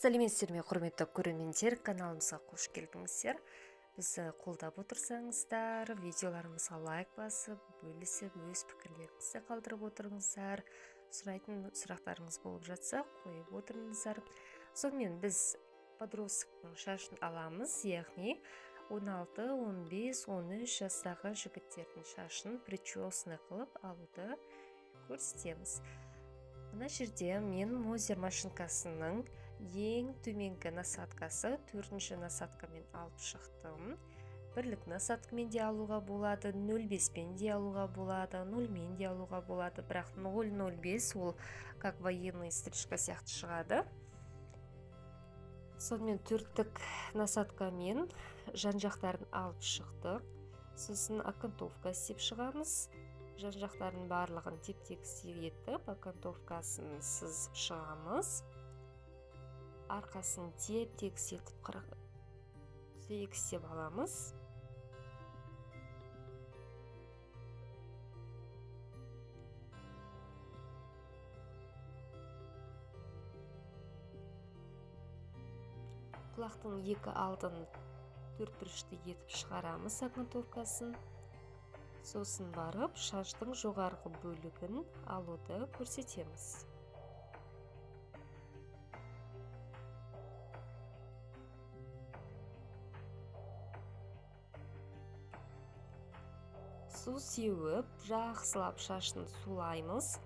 Сәлеметсіздер ме, құрметті көрермендер, каналымызға қош келдіңіздер. Бізді қолдап отырсаңыздар, видеоларымызға лайк басып, бөлісіп, өз пікірлеріңізді қалдырып отырыңыздар. Сұрайтын сұрақтарыңыз болып жатса, қойып отырыңыздар. Сонымен біз подростктың шашын аламыз, яғни 16, 15, 13 жастағы жігіттердің шашын причесаны қылып алуды көрсетеміз. Мына жерде мен Мозер машинкасының ең төменгі насадкасы, төртінші насадкамен алып шықтым. Бірлік насадкамен де алуға болады, 0,5-пен де алуға болады, 0-мен де алуға болады, бірақ 0,05 ол как военный стрижка сияқты шығады. Сонымен төрттік насадкамен жан-жақтарын алып шықтық. Сосын окантовка істеп шығамыз. Жан-жақтарын барлығын теп-тегіс етіп, окантовкасын сызып шығамыз. Арқасын теп-тегіс етіп тегістеп аламыз. Құлақтың екі алдын төрт бұрышты етіп шығарамыз окантовкасын. Сосын барып шаштың жоғарғы бөлігін алуды көрсетеміз. Су сеуіп, жақсылап шашын сулаймыз,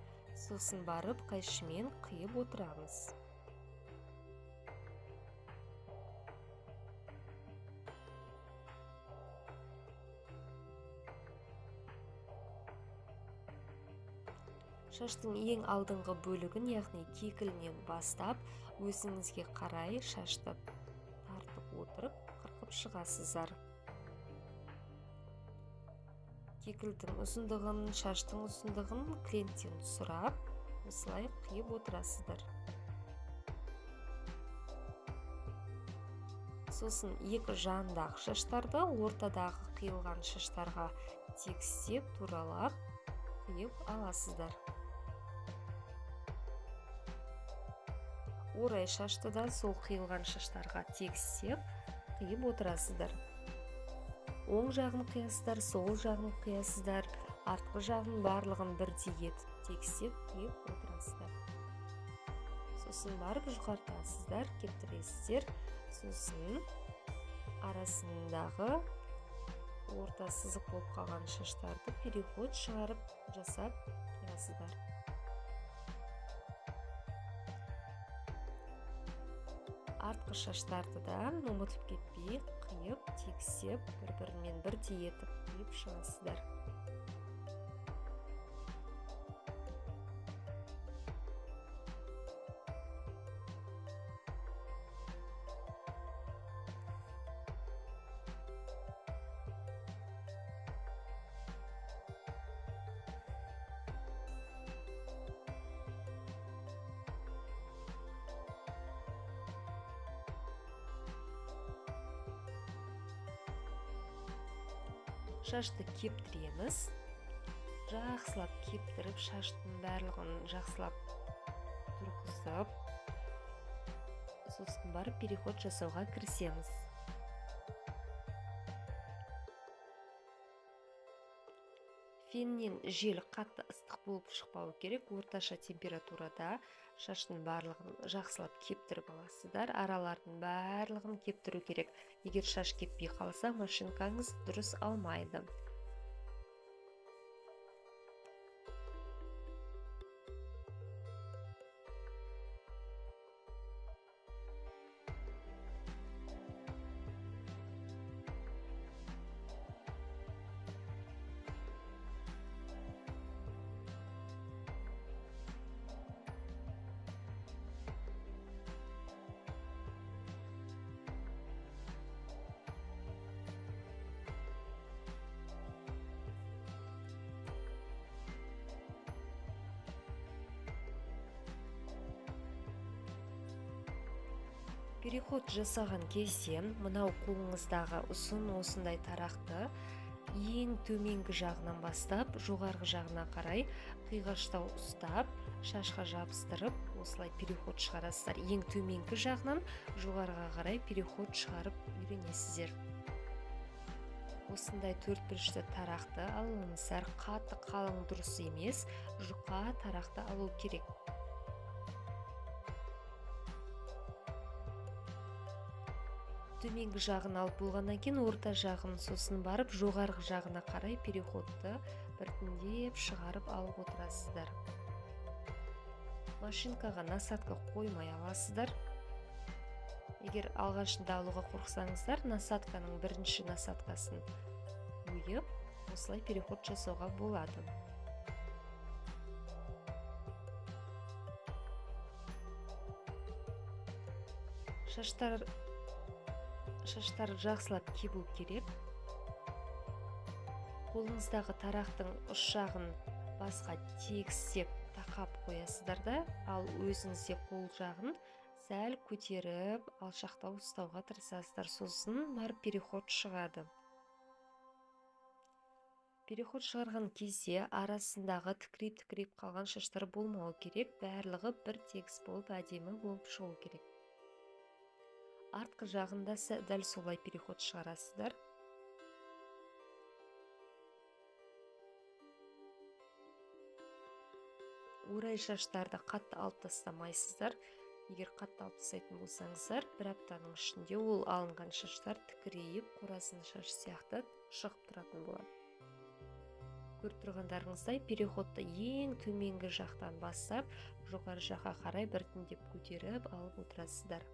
сосын барып қайшымен қиып отырамыз. Шаштың ең алдыңғы бөлігін, яғни кекілінен бастап, өзіңізге қарай шашты тартып отырып, қырқып шығасыздар. Кекілдің ұзындығын, шаштың ұзындығын клиенттен сұрап, осылай қиып отырасыздар. Сосын екі жандағы шаштарды ортадағы қиылған шаштарға тегістеп, туралап қиып аласыздар. Орай шашты да сол қиылған шаштарға тегістеп қиып отырасыздар. Оң жағын қиясыздар, сол жағын қиясыздар, артқы жағын барлығын бірдей етіп тегістеп қиып отырасыздар. Сосын барып жұқартасыздар, кептіресіздер. Сосын арасындағы орта сызық болып қалған шаштарды переход шығарып жасап қиясыздар. Артқы шаштарды да ұмытып кетпей қиып, тегістеп, бір-бірімен бірдей етіп қиып шығасыздар. Шашты кептіреміз. Жақсылап кептіріп, шаштың барлығын жақсылап тұрғызып, сосын барып переход жасауға кірісеміз. Феннен жел қатты ыстық болып шықпауы керек, орташа температурада шаштың барлығын жақсылап кептіріп аласыздар. Аралардың барлығын кептіру керек. Егер шаш кеппей қалса, машинкаңыз дұрыс алмайды. Переход жасаған кезде мынау қолыңыздағы ұзын осындай тарақты ең төменгі жағынан бастап жоғарғы жағына қарай қиғаштау ұстап, Шашқа жабыстырып, осылай переход шығарасыздар. Ең төменгі жағынан жоғарыға қарай переход шығарып үйренесіздер. Осындай төрт бұрышты тарақты алыңыздар. Қатты қалың дұрыс емес, жұқа тарақты алу керек. Төменгі жағын алып болғаннан кейін орта жағын, сосын барып жоғарғы жағына қарай переходты біртіндеп шығарып алып отырасыздар. Машинкаға насадка қоймай аласыздар. Егер алғашында алуға қорықсаңыздар, насадканың бірінші насадкасын қойып, осылай переход жасауға болады. Шаштар жақсылап кебу керек. Қолыңыздағы тарақтың ұш жағын басқа тегістеп тақап қоясыздар да, ал өзіңізде қол жағын сәл көтеріп алшақтау ұстауға тырысасыздар. Сосын барып переход шығады. Переход шығарған кезде арасындағы тікірейіп-тікірейіп қалған шаштар болмауы керек. Барлығы бір тегіс болып, әдемі болып шығу керек. Артқы жағында дәл солай переход шығарасыздар. Орай шаштарды қатты алып тастамайсыздар. Егер қатты алып тастайтын болсаңыздар, бір аптаның ішінде ол алынған шаштар тікірейіп, қорасын шаш сияқты шығып тұратын болады. Көріп тұрғандарыңыздай, переходты ең төменгі жақтан бастап, жоғары жаққа қарай біртіндеп көтеріп алып отырасыздар.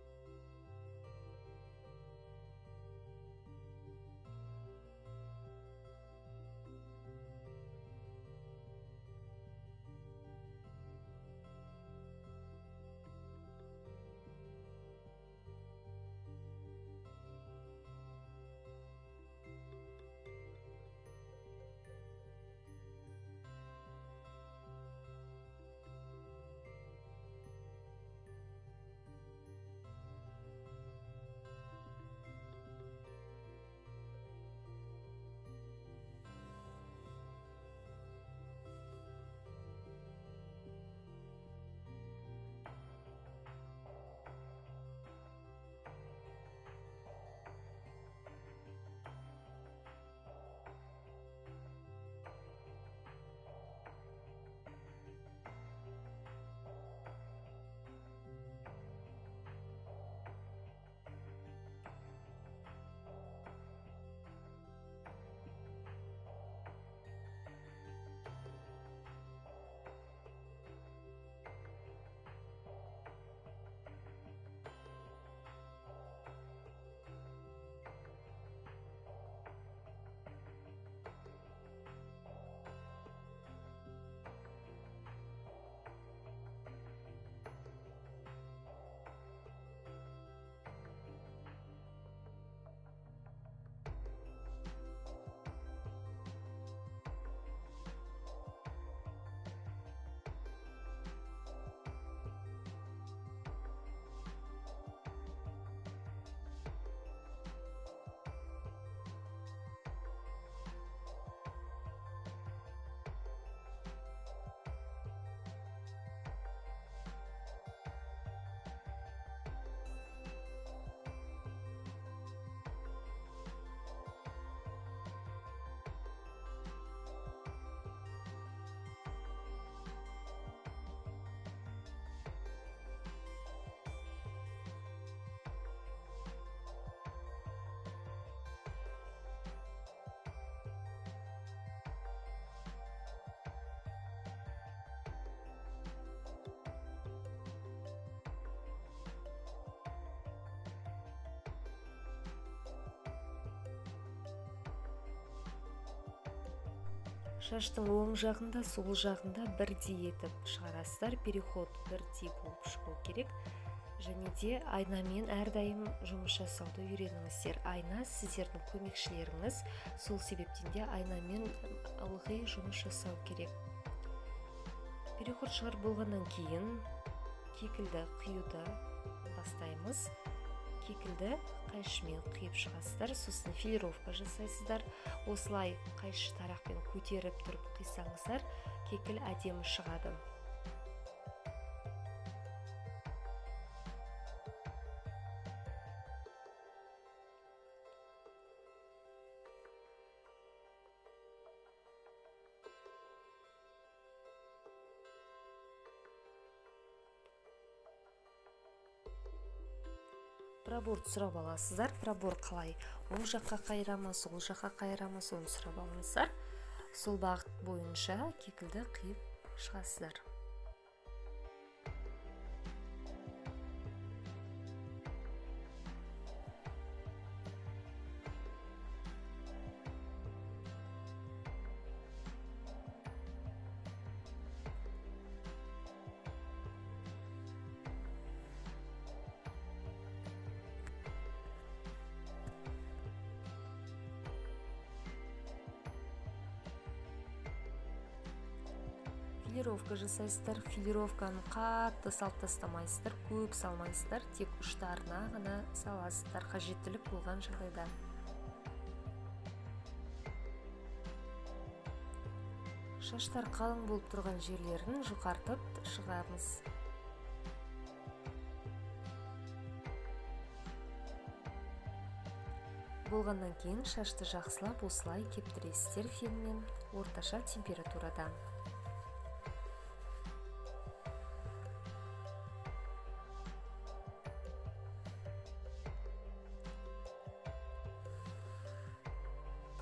Шаштың оң жағында, сол жағында бірдей етіп шығарасыздар. Переход бірдей болып шығу керек. Және де айнамен әрдайым жұмыс жасауды үйреніңіздер. Айна сіздердің көмекшілеріңіз, сол себептен де айнамен ылғи жұмыс жасау керек. Переход шығарып болғаннан кейін кекілді қиюды бастаймыз. Кекілді қайшымен қиып шығасыздар, сосын филировка жасайсыздар. Осылай қайшы тарақпен көтеріп тұрып қисаңыздар, кекіл әдемі шығады. Пробор сұрап аласыздар. Пробор қалай, оң жаққа қайыра ма, сол жаққа қайыра ма, соны сұрап алыңыздар. Сол бағыт бойынша кекілді қиып шығасыздар. Филировка жасайсыздар. Филировканы қатты салып тастамайсыздар, көп салмайсыздар, тек ұштарына ғана саласыздар қажеттілік болған жағдайда. Шаштар қалың болып тұрған жерлерін жұқартып шығамыз. Болғаннан кейін шашты жақсылап осылай кептіресіздер фенмен орташа температурада.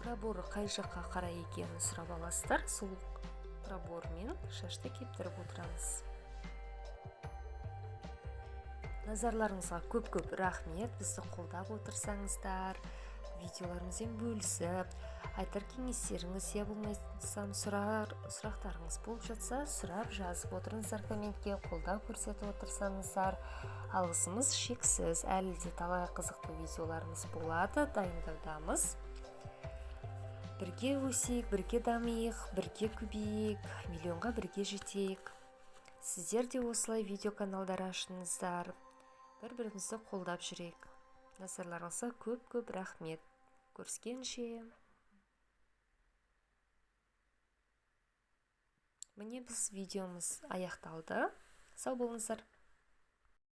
Проборы қай жаққа қарай екенін сұрап аласыздар, сол пробормен шашты кептіріп отырамыз. Назарларыңызға көп-көп рахмет, бізді қолдап отырсаңыздар, видеоларымызбен бөлісіп, айтар кеңестеріңіз, я болмасам сұрақтарыңыз болып жатса, сұрап жазып отырыңыздар комментке, қолдау көрсетіп отырсаңыздар. Алғысымыз шексіз. Әлі де талай қызықты видеоларымыз болады, дайындаудамыз. Бірге өсейік, бірге дамиық, бірге көбейік, миллионға бірге жетейік. Сіздер де осылай видео каналдар ашыңыздар. Бір-бірімізді қолдап жүрейік. Назарларыңызға көп-көп рахмет. Көріскенше. Міне біз видеомыз аяқталды. Сау болыңыздар.